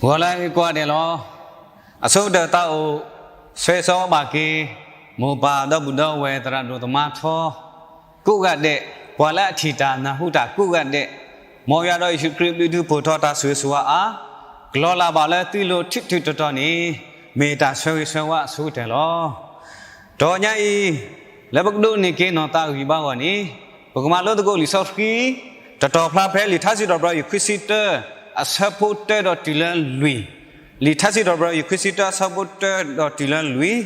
ဂီၤလၢအဂ့ၤကိးဂၤဒဲးလီၤ. အဆိကတၢၢ်သးအိၣ် ဆၢဂ့ၤဆၢဝါဘၣ်က့ၤ မိၢ်ပၢ်ဒီပုၢ်ဒီဝဲၢ် သရၣ်ဒိၣ်သမါထီ ကိးဂၤဒဲး, ပှၤလၢအထံၣ်တၢ်နၢ်ဟူတၢ်ကိးဂၤဒဲး, မ်ယွၤဒီးယ့ၣ်ၡူးခရံာ်ဘျုးဒုးဖှိၣ်ထီၣ်တၢ်ဆိၣ်ဂ့ၤဆိၣ်ဝါအါ, ကလီၤလၢ်ဘၣ်လၢသုလိၤထံၣ်ထံၣ်တီတီန့ၣ် မ့ၢ်တၢ်ဆၢဂ့ၤဆၢဝါအဆိကတၢၢ်လီၤ. တနံၤအံၤ လၢပကဒိးန့ၢ်က့ၤနီၢ်သးဂံၢ်ဘါအဂီၢ်န့ၣ်, ပကမၤလိသကိးလံာ်စီဆှံ တတီၤဖျါဖဲလံာ်ထါစံးထီၣ်ပတြၢၤ ယွၤခွံဆံတၢ အဆၢဖိတၢဒီးတုၤလၢလွံၢ်, လံာ်ထါစံးထီၣ်ပတြၢၤ ယွၤခွံဆံတၢ အဆၢဖိတၢဒီးတုၤလၢလွံၢ်.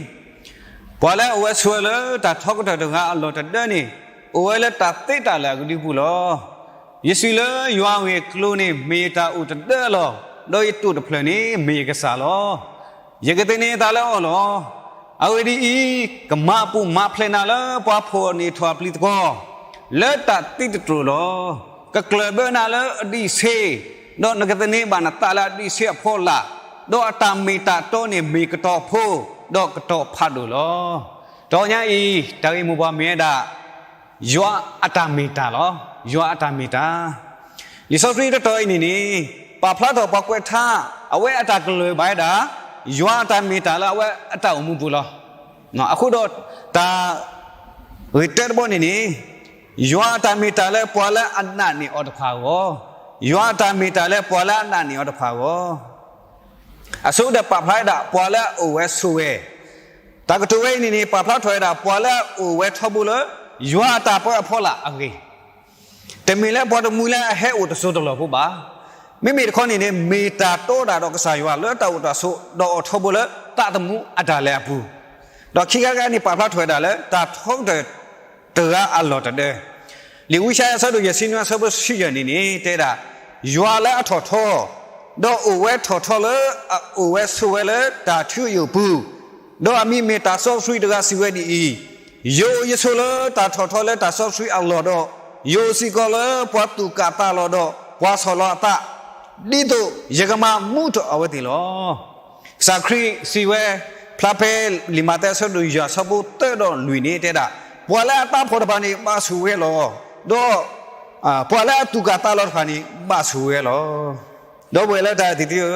ပှၤလၢအအိၣ်ဝဲဆိးဝဲလၢတၢ်ထီကတၢၢ်တဂၤအလီၢ်တဒၢန့ၣ်, အိၣ်ဝဲလၢတၢ်သ့တၢ်လၢာ်အကဒုပူၤလီၤ. ယစံးလၢယွၤအဂ့ၢ်အကျိၤန့ၣ် မ့ၢ်ယတၢ်အိၣ်တဒၢလီၤ. ဒီးယတိၢ်တဖျၢၣ်န့ၣ် မ့ၢ်ယကစၢ်လီၤ. ယကသန့ၤအသးလၢအီၤလီၤ. အဂ့ၢ်ဒ်အံၤ, ကမၤအပူၤမၤဖျဲးနၤလၢပှၤဖှီၣ်န့ၢ်ထီၣ်အပျံၤသကွီၤ, လၢတၢ်သံတတြိာ်လီၤ. ကကျၢၢ်ဘၢနၤလၢအဒံးဆ့, ဒီးနကသန့ၤဘၣ်နသးလၢအဒံးဆ့အဖီလာ်, ဒီးအတၢ်မ့ၢ်တၢ်တီန့ၣ် မ့ၢ်ကတီၤဖိ, ဒီးကတီၤဖးဒိၣ်လီၤ. တနံၤအံၤ တၢ်ဂ့ၢ်မိၢ်ပှၢ်မ့ၢ်ဝဲဒၣ် ယွၤအတၢ်မ့ၢ်တၢ်လီၤ. ယွၤအတၢ်မ့ၢ်တၢ်. လံာ်စီဆှံတတီၤအံၤန့ၣ်န့ၣ်, ပာ်ဖျါထီၣ်ပှၤကွဲးထါ အဝဲအတၢ်ကလၢၢ်ဘၣ်ဝဲဒၣ် ယွၤအတၢ်မ့ၢ်တၢ်လၢအဝဲအတၢ်အိၣ်မူပူၤလီၤ. အဃိဒီးတၢ်ဂ့ၢ်တၢတဘီန့ၣ်န့ၣ်, ယွၤအတၢ်မ့ၢ်တၢ်လၢပှၤလၢအနာ်န့ၢ်အီၤတဖၣ်အဂီၢ်, ယွၤအတၢ်မ့ၢ်တၢ်လၢပှၤလၢအနာ်န့ၢ်အီၤတဖၣ်အဂီၢ်. အဆိကတၢၢ်ပာ်ဖျါဝဲဒၣ် ပှၤလၢအအိၣ်ဝဲဆိးဝဲ, တၢ်ကတိၤဝဲအံၤန့ၣ်န့ၣ် ပာ်ဖျါထီၣ်ဝဲဒၣ် ပှၤလၢအအိၣ်ဝဲထီဘိလၢ ယွၤအတၢ်ပၢအဖီလာ်အဂ့ၢ်, တမ့ၢ်လၢပှၤတမှံၤလၢအဟဲအိၣ်တစိၢ်တလီၢ်ဖိဘၣ်. မ့မ့ၢ်တခီန့ၣ်န့ၣ် မ့ၢ်တၢ်တီဒၣ်ဒီးကစၢ်ယွၤလၢတၢ်အိၣ်တၢ်ဆိး ဒီးအိၣ်ထီဘိလၢသးသမူအတၢ်လဲၤအပူၤ, ဒီးခံခါဂၤန့ၣ် ပာ်ဖျါထီၣ်ဝဲဒၣ်လၢ တၢ်ထီကတၢၢ်တဂၤအလီၢ်တဒၢ. လံာ်ဝံယၡါယၤ အဆၢဒိၣ်ယဲၢ်ဆံနွံ အဆၢဖိတဆံယဲၢ်န့ၣ်န့ၣ် တဲဒၣ်, ယွၤလၢအထီၣ်ထီ, ဒီးအိၣ်ဝဲထီၣ်ထီလၢအအိၣ်ဝဲဆိးဝဲလၢတၢ်ထုကယိာ်ပူၤ, ဒီးအမံၤမ့ၢ်တၢ်စီဆှံတဂၤစံးဝဲဒ်အံၤ, ယအိၣ်ယဆိးလၢတၢ်ထီၣ်ထီလၢတၢ်စီဆှံအလီၢ်ဒီး, ယအိၣ်စ့ၢ်ကီးလၢပှၤသူၣ်ကၢ်သးလီၤဒီးပှၤဆီၣ်လီၤအသး, ဒ်သိးယကမၤမူထီၣ်အဝဲသ့ၣ်လီၤ. ကစၢ်ခရံာ်စံးဝဲ, ဖျါဖဲလံာ်မးသဲအဆၢဒိၣ်ယဲၢ်အဆၢဖိသၢဒီးလွံၢ်န့ၣ် တဲဒၣ်, ပှၤလၢအသးဖှီၣ်တဖၣ်န့ၣ် ဘၣ်ဆိၣ်ဝဲလီၤ. ဒီး ပှၤလၢအသူၣ်ကၢ်သးလီၤတဖၣ်န့ၣ် ဘၣ်ဆိၣ်ဝဲလီၤ. ဒီပုၢ်ဝဲၢ်လၢတၢ်သံတံၢ်ဧ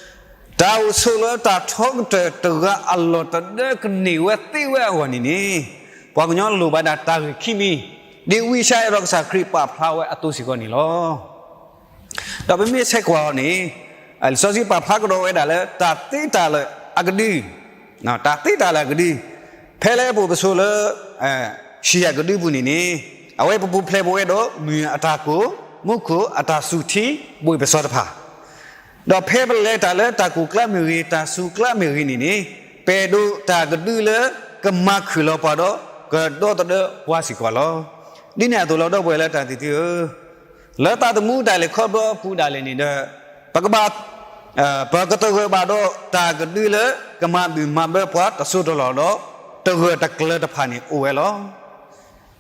ၢ, တၢ်အိၣ်ဆိးလၢတၢ်ထီကတၢၢ်တဂၤအလီၢ်တဒၢကန့ၢ်ဝဲသ့ဝဲအဂီၢ်န့ၣ်န့ၣ်, ပှၤကညီလိၣ်ဘၣ်ဒၣ်တၢ်ဂ့ၢ်ခံမံၤ, ဒ်ဝံယၡါယၤဒီးကစၢ်ခရံာ်ပာ်ဖျါဝဲအသိးစ့ၢ်ကီးန့ၣ်လီၤ. ဒီးပမ့ၢ်ဆဲးကွၢ်အီၤန့ၣ်, လံာ်စီဆှံပာ်ဖျါကဒီးဝဲဒၣ်လၢတၢ်သ့တၢ်လၢာ်အကဒု, တၢ်သ့တၢ်လၢာ်အကဒု, ဖဲလၢပအိၣ်ပဆိးလၢ ဟံၣ်အကဒုပူၤန့ၣ်န့ၣ်, အဝဲပပူၤဖျဲးပဝဲဒီးမုၢ်အတၢ်ကိၢ်, မူခိၣ်အတၢ်စူၤထံ, ဘှ့ၣ်ပစီတဖၣ် ဒီးဖဲပလဲၤတၢ်လၢတၢ်ကိၢ်ကျါမ့ၢ်ဂ့ၤ, တၢ်စူၤကျါမ့ၢ်ဂ့ၤန့ၣ်န့ၣ်, ပအဲၣ်ဒိးတၢ်ကဒုလၢကမၤခုၣ်လီၤပှၤဒီးကဒီသဒၢပှၤစ့ၢ်ကီးလီၤ. ဒ်န့ၣ်အသိးလီၤ ဒီပုၢ်ဝဲၢ်လၢတၢ်သံတံၢ်ဧၢ, လၢသးသမူတၢ်လဲၤခီဖျိအပူၤဒၣ်လဲာ်န့ၣ်ဒီး, ပကဘၣ် ပကတဂၢၢ်ဘၣ်ဒီးတၢ်ကဒုလၢကမၤဘျုးမၤဘၢပှၤတစိၢ်တလီၢ်ဒီး, တဂၢၢ်တကျၢၤတဖၣ်န့ၣ်အိၣ်ဝဲလီၤ.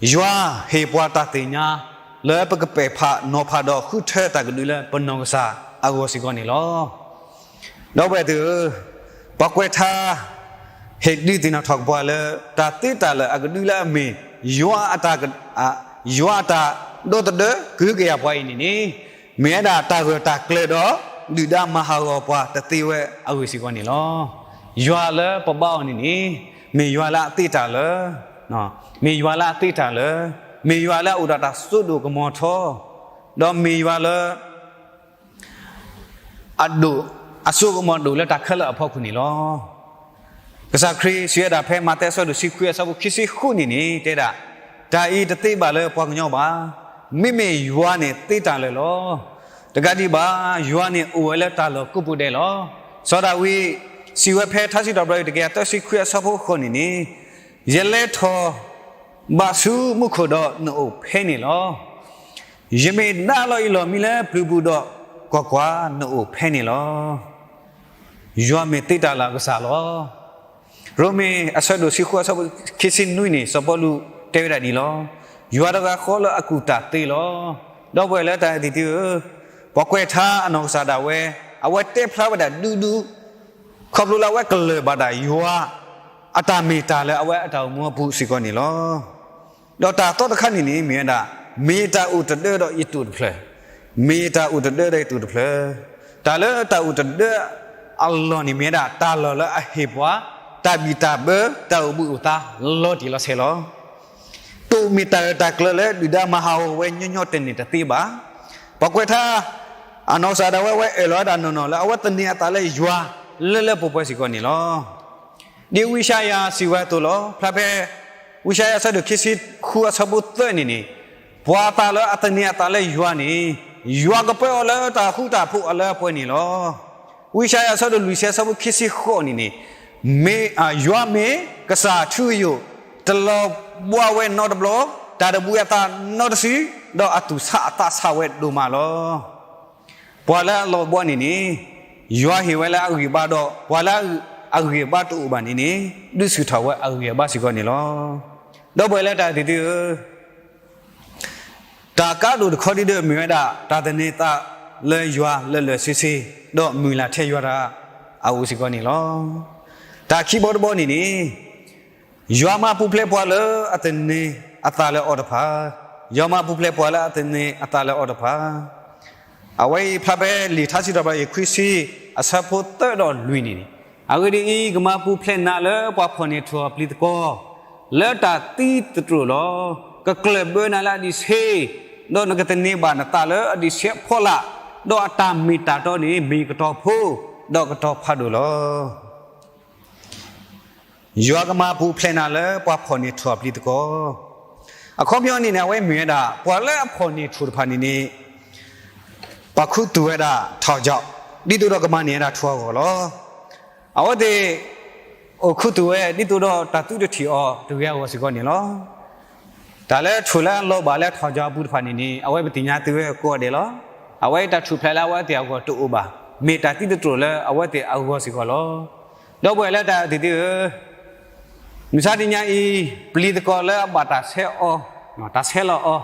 ယွၤဟ့ၣ်ပှၤတၢ်သ့ၣ်ညါလၢပကပဲာ်ဖးနီၤဖးဒီးဃုထၢတၢ်ကဒုလၢပနီၢ်ကစၢ်အဂီၢ်စ့ၢ်ကီးန့ၣ်လီၤ. ဒီပုၢ်ဝဲၢ်သ့ၣ်ဧၢ, ပှၤကွဲးထါ ဟ့ၣ်ဒုးသ့ၣ်နီၣ်ထီၣ်က့ၤပှၤလၢ တၢ်သ့တၢ်လၢာ်အကဒုလၢအမ့ၢ် ယွၤအတၢ်က, ယွၤအတၢ်ဒီသဒၢကဟုကယာ်ပှၤအံၤန့ၣ်န့ၣ်, မ့ၢ်ဝဲဒၣ်တၢ်ဂၢၢ်တၢ်ကျၢၤဒီး ဒုၣ်ဒါမၤဟးဂီၤပှၤတသ့ဝဲအဂ့ၢ်စ့ၢ်ကီးန့ၣ်လီၤ. ယွၤလၢပဘါအီၤန့ၣ်န့ၣ်, မ့ၢ်ယွၤလၢအသ့တၢ်လၢာ်, မ့ၢ်ယွၤလၢအသ့တၢ်လၢာ်, မ့ၢ်ယွၤလၢအအိၣ်ဒီးတၢ်စိဒိၣ်ကမီၤထီ, ဒီးမ့ၢ်ယွၤလၢ အဒိၣ်, အစိကမီၤဒိၣ်လၢတၢ်ခဲလၢာ်အဖီခိၣ်န့ၣ်လီၤ. ကစၢ်ခရံာ်စံးဝဲဒၣ်ဖဲမးသဲအဆၢဒိၣ်တဆံခွံအဆၢဖိခံဆံဃုန့ၣ်န့ၣ် တဲဒၣ်, တၢ်အံၤတသ့ဘၣ်လၢပှၤကညီဘၣ်. မ့မ့ၢ်ယွၤန့ၣ်သ့တၢ်လၢာ်လီၤ. တကးဒံးဘၣ်, ယွၤန့ၣ်အိၣ်ဝဲလၢတၢ်လီၢ်ကိးပူၤဒဲးလီၤ. စီၤဒၤဝံး စံးဝဲဖဲထါစံးထီၣ်ပတြၢၤတကယၤသၢဆံခွံအဆၢဖိဃိးန့ၣ်န့ၣ်, ယလဲၤထီၣ်ဘးဆူမူခိၣ်ဒီးနအိၣ်ဖဲန့ၣ်လီၤ. ယမ့ၢ်ဒါလီၤယလီၢ်မံလၢပျုၤပူၤဒီး, ကွၢ်ကွၢ်, နအိၣ်ဖဲန့ၣ်လီၤ. ယွၤမ့ၢ်သ့တၢ်လၢာ်အကစၢ်လီၤ. ရိမ့ၤအဆၢဒိၣ်တဆံဃုအဆၢဖိခံဆံနွံန့ၣ် စီၤပီလူးတဲဝဲဒၣ်ဒ်လီၤ. ယွၤတဂၤဃီလၢအကူၣ်တၢ်သ့လီၤ. ဒီပုၢ်ဝဲၢ်လၢတၢ်အဲၣ်သံးတံၢ်ဧၢ, ပှၤကွဲးထါအနီၢ်ကစၢ်ဒၣ်ဝဲ, အဝဲတဲဖျါဝဲဒၣ်ဒူဒူ ခီဖျိလၢအဝဲကလၢၢ်ဘၣ်ဒၣ်ယွၤ အတၢ်မ့ၢ်တၢ်လၢအဝဲအတၢ်အိၣ်မူအပူၤစ့ၢ်ကီးန့ၣ်လီၤ. ဒီးတၢ်သီတခါန့ၣ်န့ၣ် မ့ၢ်ဝဲဒၣ်, မ့ၢ်ယတၢ်အိၣ်တဒၢဒီးယတိာ်တဖျၢၣ်, မ့ၢ်ယတၢ်အိၣ်တဒၢဒီးယတိာ်တဖျၢၣ်. တၢ်လၢတၢ်အိၣ်တဒၢအလီၢ်န့ၣ်မ့ၢ်ဝဲဒၣ် တၢ်လီၢ်လၢအဟ့ၣ်ပှၤ တၢ်ဘံၣ်တၢ်ဘၢ တၢ်အိၣ်ဘှံးအိၣ်သါ လီၤတံၢ်လီၤဆဲးလီၤ. တအိၣ်မ့ၢ်တၢ်ရဲၣ်တၢ်ကျဲၤလၢဒုၣ်ဒါမၤဟးဂီၤဝဲညီညီတန့ၢ်တသ့ဘၣ်. ပှၤကွဲးထါ အနီၢ်ကစၢ်ဒၣ်ဝဲ ဝဲအၢၣ်လီၤဝဲဒၣ်နီၢ်နီၢ်လၢအဝဲသန့ၤအသးလၢယွၤလၢလၢပှဲၤပှဲၤစ့ၢ်ကီးန့ၣ်လီၤ. ဒ်ဝံယၡါယၤစံးဝဲအသိးလီၤ. ဖျါဖဲ ဝံယၡါယၤအဆၢဒိၣ်ခံဆံဃုအဆၢဖိသၢန့ၣ်န့ၣ်, ပှၤအသးလၢအသန့ၤအသးလၢယွၤန့ၣ်, ယွၤကပၢအီၤလၢတၢ်ဃူတၢ်ဖိးအလၢအပှဲၤန့ၣ်လီၤ. ဝံယၡါယၤအဆၢဒိၣ်လွံၢ်ဆံအဆၢဖိခံဆံဃိးန့ၣ်န့ၣ်, မ့ၢ်, ယွၤမ့ၢ်ကစၢ်ထူယိာ်, တလီၤဘှါဝဲနီတဘျီ, တၢ်တဘှံးအသးနီတစု, ဒီးအသူၣ်ဆးအသးဆးဝဲဒိၣ်မးလီၤ. ပှၤလၢအလီၤဘှါန့ၣ်န့ၣ်, ယွၤဟ့ၣ်ဝဲလၢအဂံၢ်အဘါဒီး ပှၤလၢအဂံၢ်အဘါတအိၣ်ဘၣ်န့ၣ်န့ၣ်, ဒုးဆူၣ်ထီၣ်ဝဲအဂံၢ်အဘါစ့ၢ်ကီးန့ၣ်လီၤ. ဒီပုၢ်ဝဲၢ်လၢတၢ်သံၣ်သုဧၢ, တၢ်ကါဒိၣ်တခီဒ်ဒီးမ့ၢ်ဝဲဒၣ် တၢ်သန့ၤသးလၢယွၤလၢာ်လၢာ်ဆ့ဆ့, ဒီးမုၢ်လၢ်ထဲယွၤတၢ်အအိၣ်စ့ၢ်ကီးန့ၣ်လီၤ. တၢ်ခံဘီတဘီန့ၣ်န့ၣ်, ယွၤမၤပူၤဖျဲးပှၤလၢအသန့ၤအသးလၢအီၤတဖၣ်, ယွၤမၤပူၤဖျဲးပှၤလၢအသန့ၤအသးလၢအီၤတဖၣ်. အဝဲအံၤဖျါဖဲလံာ်ထါစံးထီၣ်ပတြၢၤ ယွၤခွံဆံ အဆၢဖိသၢဒီးလွံၢ်န့ၣ်န့ၣ်, အဂ့ၢ်ဒ်အံၤ, ကမၤပူၤဖျဲးနၤလၢပှၤဖီၣ်န့ၢ်ထိၣ်အပျံၤသကိး, လၢတၢ်သံသတြိာ်လီၤ. ကကျၢၢ်ဘၢနၤလၢအဒံးဆှံ, ဒီးနကသန့ၤဘၣ်နသးလၢအဒံးဆှံအဖီလာ်, ဒီးအတၢ်မ့ၢ်တၢ်တီန့ၣ် မ့ၢ်ကတီၤဖိ, ဒီးကတီၤဖးဒိၣ်လီၤ. ယွၤကမၤပူၤဖျဲးနၤလၢပှၤဖီၣ်န့ၢ်ထိၣ်အပျံၤသကိး. အခီပညီန့ၣ်န့ၣ် အဝဲမ့ၢ်ဝဲဒၣ် ပှၤလၢအဖီၣ်န့ၢ်ထိၣ်တဖၣ်န့ၣ်န့ၣ်, ပှၤခူသူၣ်ဝဲဒၣ်ထီၣ်ကၠီ, ဒ်သိးဒီးကမၤန့ၢ်ဝဲဒၣ်ထိၣ်အဂီၢ်လီၤ. အဝဲသ့ၣ် အိၣ်ခူသူၣ်ဝဲ ဒ်သိးဒီးတၢ်သုတထံၣ်အီၤတဂ့ၤအဂီၢ်စ့ၢ်ကီးန့ၣ်လီၤ. တၢ်လၢထိၣ်လၢအလီၤဘၣ်လၢထီၣ်ကၠီအပူၤတဖၣ်န့ၣ်န့ၣ် အဝဲပသ့ၣ်ညါသုဝဲကိးဂၤဒဲးလီၤ. အဝဲတၢ်ထူၣ်ဖျဲးလၢအဝဲသ့ၣ်အဂီၢ်တအိၣ်ဘၣ်, မ့ၢ်တၢ်သံသတြိာ်လၢအဝဲသ့ၣ်အဂီၢ်စ့ၢ်ကီးလီၤ. ဒီပုၢ်ဝဲၢ်လၢတၢ်သံၣ်သုဧၢ, မုၢ်ဆါတနံၤအံၤ, ပျံၤသကိးလၢအဘၣ်တၢ်ဆဲးအီၤ, တၢ်ဆဲးလီၤအီၤ,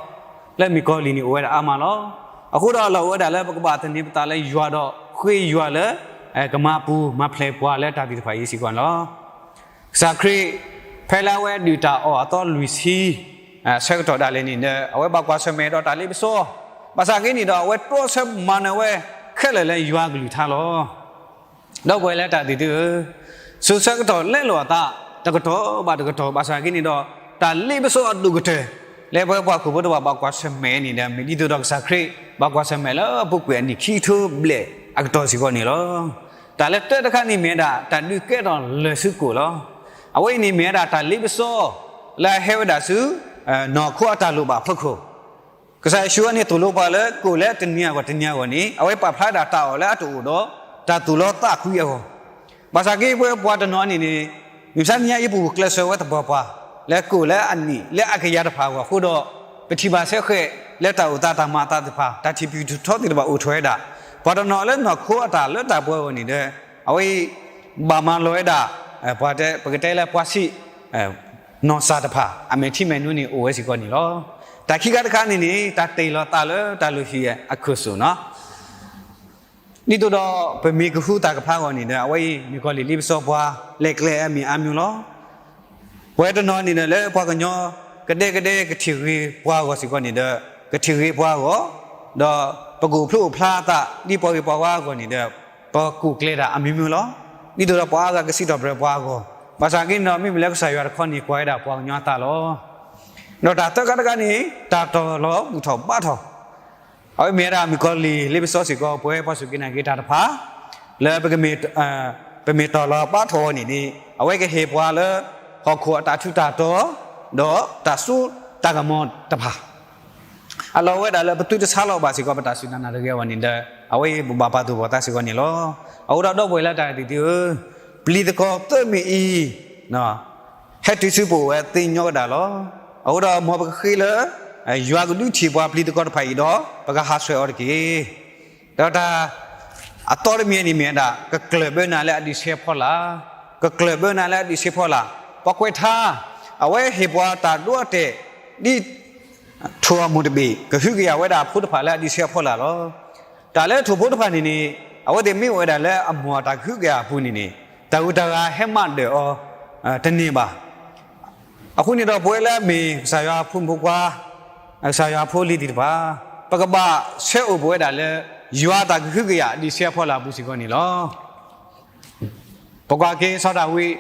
လၢမုၣ်ကီၤလံၢ်န့ၣ်အိၣ်ဝဲဒၣ်အါမးလီၤ. အဃိဒီးအလီၢ်အိၣ်ဝဲဒၣ်လၢပကဘၣ်သန့ၤပသးလၢယွၤဒီးဃ့ယွၤလၢ ကမၤပူၤမၤဖျဲးပှၤလၢတၢ်သံၣ်တဖၣ်အံၤစ့ၢ်ကီးန့ၣ်လီၤ. ကစၢ်ခရံာ် ဖဲလၢအဝဲဒုၣ်တၢ်အီၣ်အသီလွံၢ်ဆံ ဆၢကတီၢ်ဒၣ်လဲာ်န့ၣ်ဒီး အဝဲဘၣ်ကွၢ်ဆၢၣ်မဲာ်ဒီးတၢ်လ့ပစီ, ဘၣ်ဆၣ်က့န့ၣ်ဒီး အဝဲတြီဆၢမၤနၢၤဝဲခဲလၢာ်လၢယွၤအကလုၢ်ကထါလီၤ. ဒီပုၢ်ဝဲၢ်လၢတၢ်သံၣ်သုဧၢ, စိၤဆၢကတီၢ်လဲလိာ်အသး တကတီၢ်ဘၣ်တကတီၢ် ဘၣ်ဆၣ်က့န့ၣ်ဒီး တၢ်လ့ပစီအဒိၣ်ကတၢၢ် လၢပဝဲပှၤခရံာ်ဖိတဖၣ်ဘၣ်ကွၢ်ဆၢၣ်မဲာ်န့ၣ်ဒီး မ့ၢ်ဒ်သိးဒီးကစၢ်ခရံာ် ဘၣ်ကွၢ်ဆၢၣ်မဲာ်လၢအပူၤကွံာ်အနံၣ်ခံကထိဘျဲၣ်အကတီၢ်စ့ၢ်ကီးန့ၣ်လီၤ. တၢ်လၢတၢတခါန့ၣ်မ့ၢ်ဝဲဒၣ် တၢ်ဒုးကဲထီၣ်လၢၢ်ဆူကိၣ်လီၤ. အဝဲအံၤန့ၣ်မ့ၢ်ဝဲဒၣ်တၢ်လ့ပစီ လၢအဟဲဝဲဒၣ်ဆူ နီၢ်ခိအတၢ်လိၣ်ဘၣ်အဖီခိၣ် ကစၢ်ယ့ၣ်ၡူးအံၤန့ၣ် သိၣ်လိပှၤလၢကိၣ်လၢတနံၤအဂီၢ်တနံၤအဂီၢ်န့ၣ် အဝဲပာ်ဖျါဒၣ်တၢ်အီၣ်လၢအတအိၣ်ဒီး တၢ်သူၣ်လီသးကွံအဂီၢ်, ဘၣ်ဆၣ်က့ ပဝဲပှၤတနီၤန့ၣ်န့ၣ် မုၢ်မဆါတနံၤအံၤ ပဂုာ်ကျဲးစၢးဝဲသပှၢ်ပှၢ် လၢကိၣ်လၢအနံၣ်လၢအကယၤတဖၣ်အဂီၢ်အဃိဒီး ပထံၣ်ဘၣ်ဆဲဃဲးလၢတၢ်အိၣ်သးတၢ်မၤအသးသ့ၣ်တဖၣ် တၢ်ထံၣ်ပျံၤထူၣ်ထီသ့ၣ်တဖၣ်အိၣ်ထီၣ်ဝဲဒၣ် ပှၤတနီၤလၢနီၢ်ခိအတၢ်လၢတၢ်ပှဲၤအဂီၢ်န့ၣ်ဒီး အဝဲအံၤ ဘၣ်မၤလီၤဝဲဒၣ် ပှၤတဲ ပကတဲလၢပှၤစံး နီၢ်စၢ်တဖၣ် အမဲာ်ထံမဲာ်နိန့ၣ်အိၣ်ဝဲစ့ၢ်ကီးန့ၣ်လီၤ. တၢ်ခံခါတခါန့ၣ်န့ၣ် တၢ်တ့ၢ်လီၤသးလၢတၢ်လုၢ်ဟံၣ်အခိၣ်စိၣ်နီၤ ဒ်သိးဒီးပမ့ၢ်ကဟုသၣ်ကဖျါအဂီၢ်န့ၣ်ဒီး အဝဲအံၤမ့ၢ်ကီၢ်လံၢ်လ့ပစီပှၤ လဲၤကျဲအမံၤအါမံၤလီၤ. ပဝဲတနီၤန့ၣ်ဒီး လၢပှၤကညီ ကဒဲကဒဲကထံၣ်ဂ့ၤပှၤအဂီၢ်စ့ၢ်ကီးန့ၣ်ဒီး ကထံၣ်ဂ့ၤပှၤအဂီၢ်, ဒီးပကအိၣ်ဖျိအိၣ်ဖျါအသး ဒ်ပှၤဂ့ၤပှၤဝါအဂီၢ်န့ၣ်ဒီး ပကိၣ်ကျဲၤတၢ်အမံၤမံၤလီၤ. ဒ်သိးဒီးပှၤအါဂၤကစံးထီၣ်ပတြၢၤပှၤအဂီၢ်, ဘၣ်ဆၣ်က့န့ၣ်ဒီး မ့မ့ၢ်လၢကစၢ်ယွၤတခီန့ၣ် ကွၢ်ဝဲဒၣ်ပှၤကညီအသးလီၤ. ဒီးတၢ်သၢခါတခါန့ၣ် တၢ်တီၢ်လီၤဘူၣ်ထီၣ်ဘါထီၣ် အဝဲမ့ၢ်ဝဲဒၣ်မုၣ်ကီၤလံၢ်လ့ပစီစ့ၢ်ကီး ပဝဲပှၤစူၢ်က့ၤနာ်က့ၤတၢ်တဖၣ် လၢ ပမ့ၢ်တီၢ်လီၤဘါထီၣ်အီၤန့ၣ်န့ၣ် အဝဲကဟ့ၣ်ပှၤလၢ ဟီၣ်ခိၣ်အတၢ်ထူးတၢ်တီၤ ဒီးတၢ်စိတၢ်ကမီၤတဖၣ် အလီၢ်ဝဲဒၣ်လၢပသုတဆါလီၤဘၣ်စ့ၢ်ကီး ပတၢ်စူၢ်တၢ်နာ်တဂ့ၤအဂီၢ်န့ၣ်ဒီး အဝဲအံၤပဘၣ်ပာ်သူၣ်ပာ်သးစ့ၢ်ကီးန့ၣ်လီၤ. အဃိဒီးဒီပုၢ်ဝဲၢ်လၢတၢ်သံၣ်သုဧၢ, ပျံၤသကိးသၢမံၤအံၤ ဟဲတုၤဆူပအိၣ်ဝဲသ့ညီဝဲဒၣ်လီၤ. အဃိဒီးမ်ပကဃ့လၢ ယွၤကဒုးထံၣ်ပှၤပျံၤသကိးတဖၣ်အံၤဒီး ပကဟးဆှဲးအီၤတက့ၢ်. ဒီးတၢ် အသီတမံၤန့ၣ်မ့ၢ်ဝဲဒၣ် ကကျၢၢ်ဘၢနၤလၢအဒံးဆှံအဖီလာ်, ကကျၢၢ်ဘၢနၤလၢအဒံးဆှံအဖီလာ်, ပှၤကွဲးထါ အဝဲဟ့ၣ်ပှၤတၢ်ဒိအတဲာ် ဒ် ထိၣ်အမိၢ်တဘ့ၣ် ကဟုကယာ်ဝဲဒၣ်အဖိတဖၣ်လၢအဒံးဆှံအဖီလာ်လီၤ. တၢ်လၢထိၣ်ဖိတဖၣ်န့ၣ်န့ၣ် အဝဲသ့ၣ်မ့ၢ်အိၣ်ဝဲဒၣ်လၢအမိၢ်အတၢ်ကဟုကယာ်အပူၤန့ၣ်န့ၣ် တၢ်ဂုၤတၢ်ဂၤဟဲမၤဒၢၣ်အီၤ တန့ၢ်ဘၣ်. အဃိန့ၣ်ဒီးပဝဲလၢအမ့ၢ်ကစၢ်ယွၤအဖိမုၣ်ဖိခွါ, ကစၢ်ယွၤအဖိအလံၤသ့ၣ်တဖၣ်, ပကဘၣ်ဆဲးအိၣ်ပဝဲဒၣ်လၢ ယွၤအတၢ်ကဟုကယာ်ဒံးဆှဲအဖီလာ်အပူၤစ့ၢ်ကီးန့ၣ်လီၤ. ပကွၢ်က့ၤစီၤဒၤဝံး,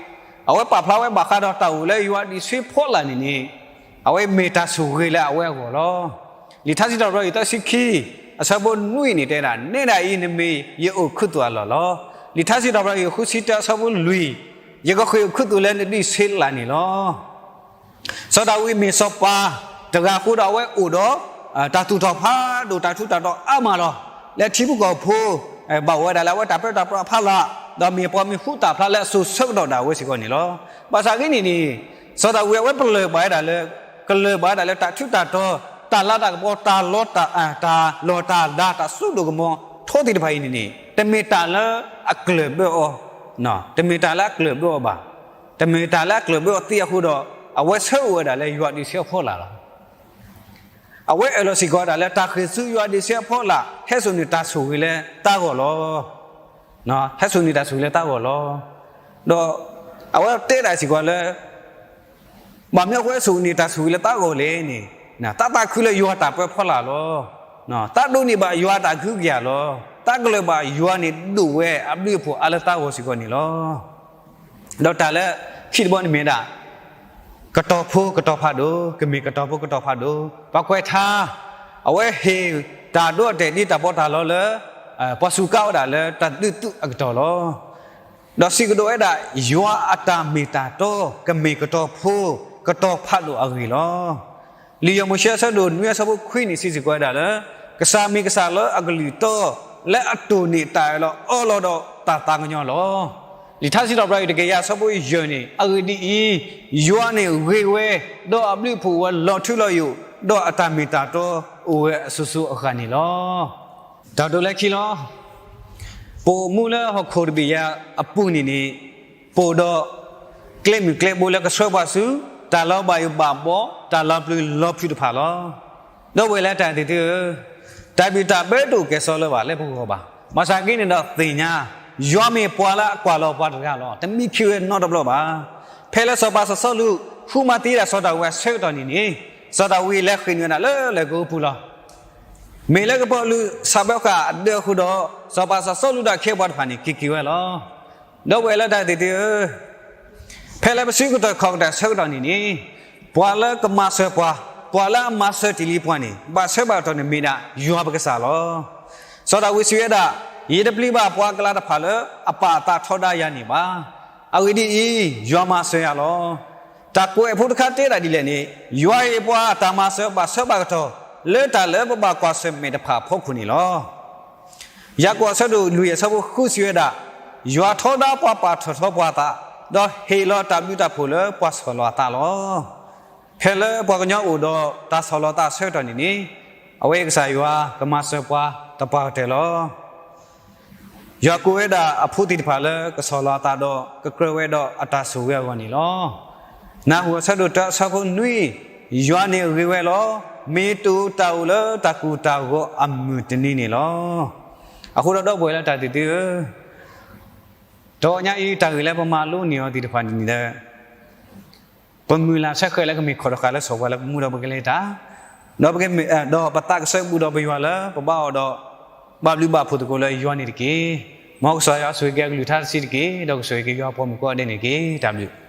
အဝဲပာ်ဖျါဝဲဘၣ်ဃးဒီးတၢ်အိၣ်လၢယွၤဒံးဆှဲဖီလာ်န့ၣ်န့ၣ်, အဝဲမ့ၢ်တၢ်ဆိၣ်ဂ့ၤလၢအဝဲအဂီၢ်လီၤ. လံာ်ထါစံးထီၣ်ပတြၢၤ သၢဆံခံ, အဆၢဖိနွံန့ၣ်တဲဒၣ်, နဲဒၣ်အံၤနမ့ၢ်ယအိၣ်ခူသူၣ်အလီၢ်လီၤ. လံာ်ထါစံးထီၣ်ပတြၢၤ ဃုဆံတၢ အဆၢဖိလွံၢ်, ယကဃ့ၢ်အိၣ်ခူသူၣ်လၢနဒံးဆှဲလာ်န့ၣ်လီၤ. စီၤဒၤဝံးမ့ၢ်စီၤပၤတဂၤအဃိဒီး အဝဲအိၣ်ဒီး တၢ်သူၣ်ထီၣ်ဖးဒိၣ် တၢ်ထူးတၢ်တီၤအါမးလီၤ. လၢထံဖိကီၢ်ဖိ ဘၣ်အိၣ်ဝဲဒၣ်လၢအဝဲတၢ်ပၢတၢ်ပြးအဖီလာ်, ဒီးမ့ၢ်ပှၤမံၤဟူသၣ်ဖျါလၢအစိၤဆၢကတီၢ်ဒၣ်ဝဲစ့ၢ်ကီးန့ၣ်လီၤ. ဘၣ်ဆၣ်ဂ့ၤန့ၣ်န့ၣ်, စီၤဒၤဝံးအဝဲပလၢၢ်ဘၣ်ဝဲဒၣ်လၢ, ကလၢၢ်ဘၣ်ဝဲဒၣ်လၢတၢ်ထူးတၢ်တီၤ, တၢ်လၤတၢ်ကပီၤ, တၢ်လီၤတၢ်, တၢ်လီၤတၢ်လၤ တၢ်စိဒိၣ်ကမီၤထီသ့ၣ်တဖၣ်အံၤန့ၣ်န့ၣ် တမ့ၢ်တၢ်လၢအကျၢၢ်ဘၢအီၤ, တမ့ၢ်တၢ်လၢအကျၢၢ်ဘၢအီၤဘၣ်. တမ့ၢ်တၢ်လၢအကျၢၢ်ဘၢအီၤသ့အဃိဒီး, အဝဲဆၢအိၣ်ဝဲဒၣ်လၢယွၤဒံးဆှဲအဖီလာ်လီၤ. အဝဲအၢၣ်လီၤစ့ၢ်ကီးဝဲဒၣ်လၢတၢ်ဃ့ၢ်ဆူယွၤဒံးဆှဲအဖီလာ် ဟဲစိာ်န့ၢ်တၢ်ဆိၣ်ဂ့ၤလၢသးဂီၢ်လီၤ. ဟဲစိာ်န့ၢ်တၢ်ဆိၣ်ဂ့ၤလၢသးဂီၢ်လီၤ. ဒီးအဝဲတဲဒၣ်စ့ၢ်ကီးလၢ ဘၣ်မနုၤအဃိဟဲစိာ်န့ၢ်တၢ်ဆိၣ်ဂ့ၤလၢသးဂီၢ်လဲၣ်န့ၣ်, သးသးခုလၢယွၤတၢ်ပၢဖီလာ်လီၤ. သးဒိးန့ၢ်ဘၣ်ယွၤတၢ်ကဟုကယာ်လီၤ. သးကလၢၢ်ဘၣ်ယွၤန့ၣ်ဒိၣ်ဝဲအဘျုးအဖှိၣ်အါလၢသးဂီၢ်စ့ၢ်ကီးန့ၣ်လီၤ. ဒီးတၢ်လၢခံတဘီန့ၣ်မ့ၢ်ဒၣ် ကတီၤဖိကတီၤဖးဒိၣ်, ကမ့ၢ်ကတီၤဖိကတီၤဖးဒိၣ်, ပှၤကွဲးထါ, အဝဲဟ့ၣ်တၢ်ဒိအတဲာ်ဒ်တၢ်ပီးတၢ်လီလၢ ပှၤစူးကါဝဲဒၣ်လၢတၢ်ဒုးသုးအကတီၢ်လီၤ. ဒီးစံးကဒီးဝဲဒၣ် ယွၤအတၢ်မ့ၢ်တၢ်တီ ကမ့ၢ်ကတီၤဖိကတီၤဖးဒိၣ်အဂ့ၢ်လီၤ. လံာ်ယီၤမိၤၡ့အဆၢဒိၣ်နွံအဆၢဖိခွံန့ၣ် စံးစ့ၢ်ကီးဝဲဒၣ်လၢ ကစၢ်မ့ၢ်ကစၢ်လၢအကလုၢ်တီ လၢအတိၢ်န့ၢ်တၢ်အၢၣ်လီၤအီလီၤဒီးတၢ်သးကညီၤလီၤ. လံာ်ထါစံးထီၣ်ပတြၢၤအံၤတကယၤအဆၢဖိယဲၢ်န့ၣ်, အဂ့ၢ်ဒ်အံၤ, ယွၤန့ၣ်ဂ့ၤဝဲ, ဒီးအဘျုးအဖှိၣ်ဝဲလီၤထူလီၤယိာ်, ဒီးအတၢ်မ့ၢ်တၢ်တီအိၣ်ဝဲအစိၤစိၤအဃၣ်န့ၣ်လီၤ. တၢ်ဒိးလၢခံလီၤ. ပအိၣ်မူလၢဟီၣ်ခိၣ်တဘ့ၣ်ယၤအပူၤန့ၣ်န့ၣ်, ပအိၣ်ဒီးကျဲမုၢ်ကျဲဘိလၢကဆှၢပှၤဆူ တၢ်လီၤဘၣ်ယိၣ်ဘၣ်ဘီ, တၢ်လီၤပျံၤလီၤဖုးတဖၣ်လီၤ. ဒီပုၢ်ဝဲၢ်လၢတၢ်သ့ၣ်သုဧၢ, တၢ်ဘံၣ်တၢ်ဘၢတအိၣ်ကဲၣ်ဆိးလၢၤဘၣ်လၢပဂီၢ်ဘၣ်. ဘၣ်ဆၣ်က့န့ၣ်ဒီးသ့ၣ်ညါ, ယွၤမ့ၢ်ပှၤလၢအကွၢ်လီၤပှၤတဂၤလီၤ. တမံခ့ဝဲနီတဘျီဘၣ်. ဖဲလၢစီၤပၤစီၤစီလူး ဃုမၤသံဒၣ်စီၤဒၤဝံးအဆၢကတီၢ်န့ၣ်န့ၣ်, စီၤဒၤဝံးလဲၤဃ့ၢ်နုာ်ဝဲဒၣ်လၢလၢၢ်ကအိပူၤလီၤ. မ့ၢ်လၢကပီၤလူးစးဘၢဃာ်အဒၢအဃိဒီး, စီၤပၤစီၤစီလူးဒီးအခ့အပှၤတဖၣ်န့ၣ် က့ၤက့ၤဝဲလီၤ. ဒီပုၢ်ဝဲၢ်လၢတၢ်သ့ၣ်သုဧၢ, ဖဲလၢပစုကတၢၢ်ခီၣ်ကတၢၢ်ဆၢကတီၢ်န့ၣ်န့ၣ်, ပှၤလၢကမၤစၢၤပှၤ, ပှၤလၢအမၤစၢၤတ့ၢ်လံပှၤန့ၣ် ဘၣ်ဆၢဘၣ်ကတီၢ်န့ၣ်မ့ၢ်ဒၣ်ယွၤပကစၢ်လီၤ. စီၤဒၤဝံးစံးဝဲဒၣ်, ယတပျံၤဘၣ်ပှၤကလၤတဖၣ်လၢအပာ်အသးထီဒါယၤန့ၣ်ဘၣ်. အဂ့ၢ်ဒ်အံၤ, ယွၤမၤစၢၤယၤလီၤ. တၢ်ကွဲးအဖိတခါတဲဒၣ်ဒ်လဲၣ်န့ၣ်, ယွၤဟ့ၣ်ပှၤတၢ်မၤစၢၤဘၣ်ဆၢဘၣ်ကတီၢ် လၢတၢ်လၢပဘၣ်ကွၢ်ဆၢၣ်မဲာ်တဖၣ်အဖီခိၣ်န့ၣ်လီၤ. ယၤကိာ်အဆၢဒိၣ်လွံၢ်အဆၢဖိဃုစံးဝဲဒၣ်, ယွၤထီဒါပှၤပာ်ထီၣ်ထီပှၤအသး, ဒီးဟ့ၣ်လီၤတၢ်ဘျုးတၢ်ဖှိၣ်လၢပှၤဆီၣ်လီၤအသးလီၤ. ဖဲလၢပှၤကညီအိၣ်ဒီးတၢ်ဆီၣ်လီၤအသးအဆၢကတီၢ်န့ၣ်န့ၣ်, အဝဲကစၢ်ယွၤကမၤစၢၤပှၤသပှၢ်ကတၢၢ်လီၤ. ယွၤကိးဝဲဒၣ်အဖိသ့ၣ်တဖၣ်လၢကဆီၣ်လီၤအသးဒီး ကကြၢးဝဲဒီးအတၢ်ဆိၣ်ဂ့ၤအဂီၢ်န့ၣ်လီၤ. နၢ်ဟူအဆၢဒိၣ်တၢအဆၢဖိနွံ, ယွၤန့ၣ်ဂ့ၤဝဲလီၤ. မ့ၢ်တအိၣ်တၢ်အိၣ်လၢတၢ်ကိၢ်တၢ်ဂီၤအမုၢ်တနံၤန့ၣ်လီၤ. အဃိဒီးဒီပုၢ်ဝဲၢ်လၢတၢ်သ့ၣ်သုဧၢ, တနံၤအံၤတၢ်ဂ့ၢ်လၢပမၤလိန့ၢ်အီၤသ့ၣ်တဖၣ်န့ၣ်ဒီး ပမုၢ်လၢ်ဆၢဃဲၤလၢကမ့ၢ်ခီၣ်တဃာ်လၢစီၤပၤလၢပမူဒီးပကလဲၤတၢ်, ဒီးပသးကစၢ်ဘူၣ်ဒီးပယွၤလၢပဘၣ်အီၤဒီး ဘၣ်ဘျုးဘၣ်ဖှိၣ်သကိးလၢယွၤန့ၣ်တက့ၢ်. မ်ကစၢ်ယွၤဆိၣ်ဂ့ၤက့ၤအကလုၢ်ကထါတဆံးတက့ၢ်, ဒီးကဆိၣ်ဂ့ၤက့ၤယွၤပှၤမုၣ်ကိးဂၤဒဲးန့ၣ်တက့ၢ်. တၢ်ဘျုး